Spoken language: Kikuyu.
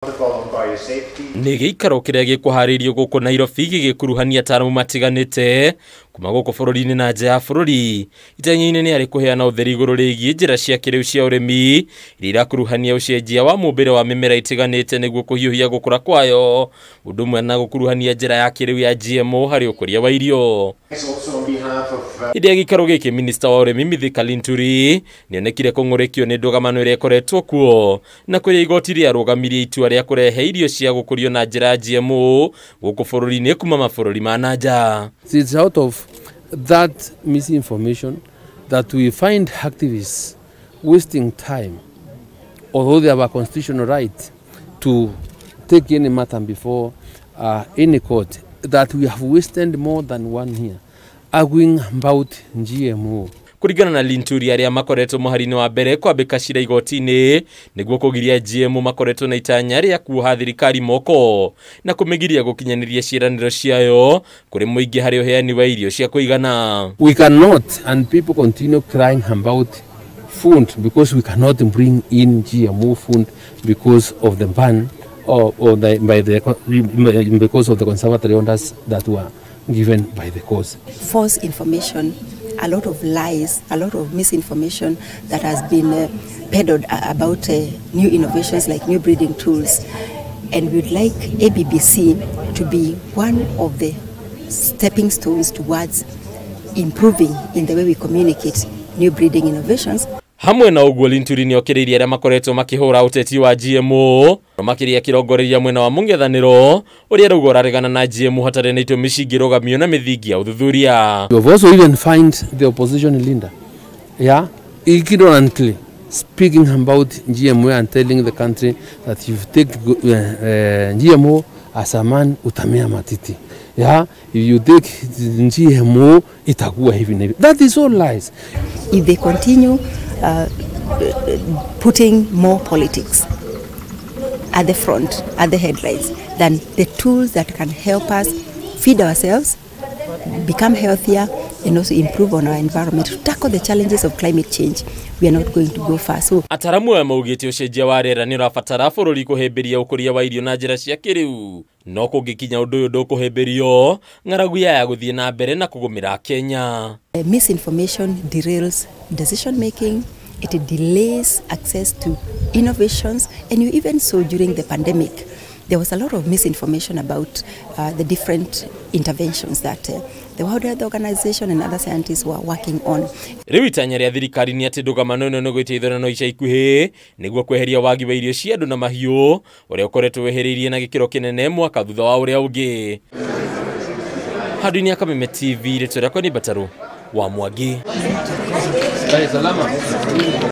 Nĩ gĩikaro kĩrĩa gĩkũharĩirio gũkũ Nairobi gĩgĩkuruhania ataaramu matiganĩte kuma gũkũ bũrũri-inĩ na nja ya bũrũri. Itanya-inĩ nĩ harĩ kũheana ũtheri igũrũ rĩgiĩ njĩra cia kĩrĩu cia ũrĩmi iria irakuruhania ũcenjia wa mũmbĩre wa mĩmera ĩtiganĩte nĩguo kũhiũhia gũkũra kwayo, ũndũ ũmwe na gũkuruhania njĩra ya kĩrĩu ya GMO harĩ ũkũria wa irio. Hĩndĩ ya gĩikaro gĩkĩ, minista wa ũrĩmi Mithika Linturi nĩonekire kũng'ũrĩkio nĩ ndũgamano ĩrĩa ĩkoretwo kuo na kũrĩa igoti rĩarũgamirie itua rĩa kũrehe irio cia gũkũrio na njĩra ya GMO gũkũ bũrũri-inĩ kuma mabũrũri ma na nja. It's out of that misinformation that we find activists wasting time, although they have a constitutional right to take any matter before any court, that we have wasted more than 1 year arguing about GMO. Kũringana na Linturi, arĩa makoretwo mũhari-inĩ wa mbere kwambĩka cira igoti-inĩ nĩguo kũgiria GMO makoretwo na itanya rĩa kuoha thirikari moko na kũmĩgiria gũkinyanĩria ciĩranĩro ciayo kũrĩ mũingĩ harĩ ũheani wa irio cia kũigana. We cannot, and people continue crying about food because we cannot bring in GMO food because of the ban or the, by the, because of the conservatory orders that were given by the courts. False information, a lot of lies, a lot of misinformation that has been peddled about new innovations like new breeding tools. And we'd like ABBC to be one of the stepping stones towards improving in the way we communicate new breeding innovations. Hamwe na ũguo, Linturi nĩokĩrĩirie arĩa makoretwo makĩhũra ũteti wa GMO makĩria kĩrongoreiria mwena wa mũng'ethanĩro ũrĩa rauga ũraregana na GMO hatarĩ na itũmi cingĩrũgamio na mĩthingi ya ũthuthuria. You have also even find the opposition leader, yeah, ignorantly speaking about GMO and telling the country that if you take GMO as a man utamea matiti. Yeah, if you take GMO itakuwa hivi na hivi. That is all lies. If they continue putting more politics at the front, at the headlines, than the tools that can help us feed ourselves, become healthier, and also improve on our environment to tackle the challenges of climate change, we are not going to go far. So Ataramu aya maugĩte ũcenjia wa rĩera nĩ ũrabatara bũrũri kũhĩmbĩria ũkũria wa irio na njĩra cia kĩrĩu, no kũngĩkinya ũndũ ũyũ ndũkũhĩmbĩrio, ng'aragu yaya gũthiĩ na mbere na kũgũmĩra Kenya. Misinformation derails decision making, it delays access to innovations, and you even saw during the pandemic, there was a lot of misinformation about the different interventions that the World Health Organization and other scientists were working on. Rĩu itanya rĩa thirikari nĩ atĩ ndũgamano ĩno nĩ gwĩtia ica ikuhĩ nĩguo kweheria wagi wa irio cia andũ na mahiũ ũrĩa ũkoretwo wehereirie na gĩkĩro kĩnene mwaka thutha wa ũrĩa ũngĩ. Handũ-inĩ ya Kameme TV, rĩtwa rĩakwa nĩ Mbatarũ wa Mwangi. Salama.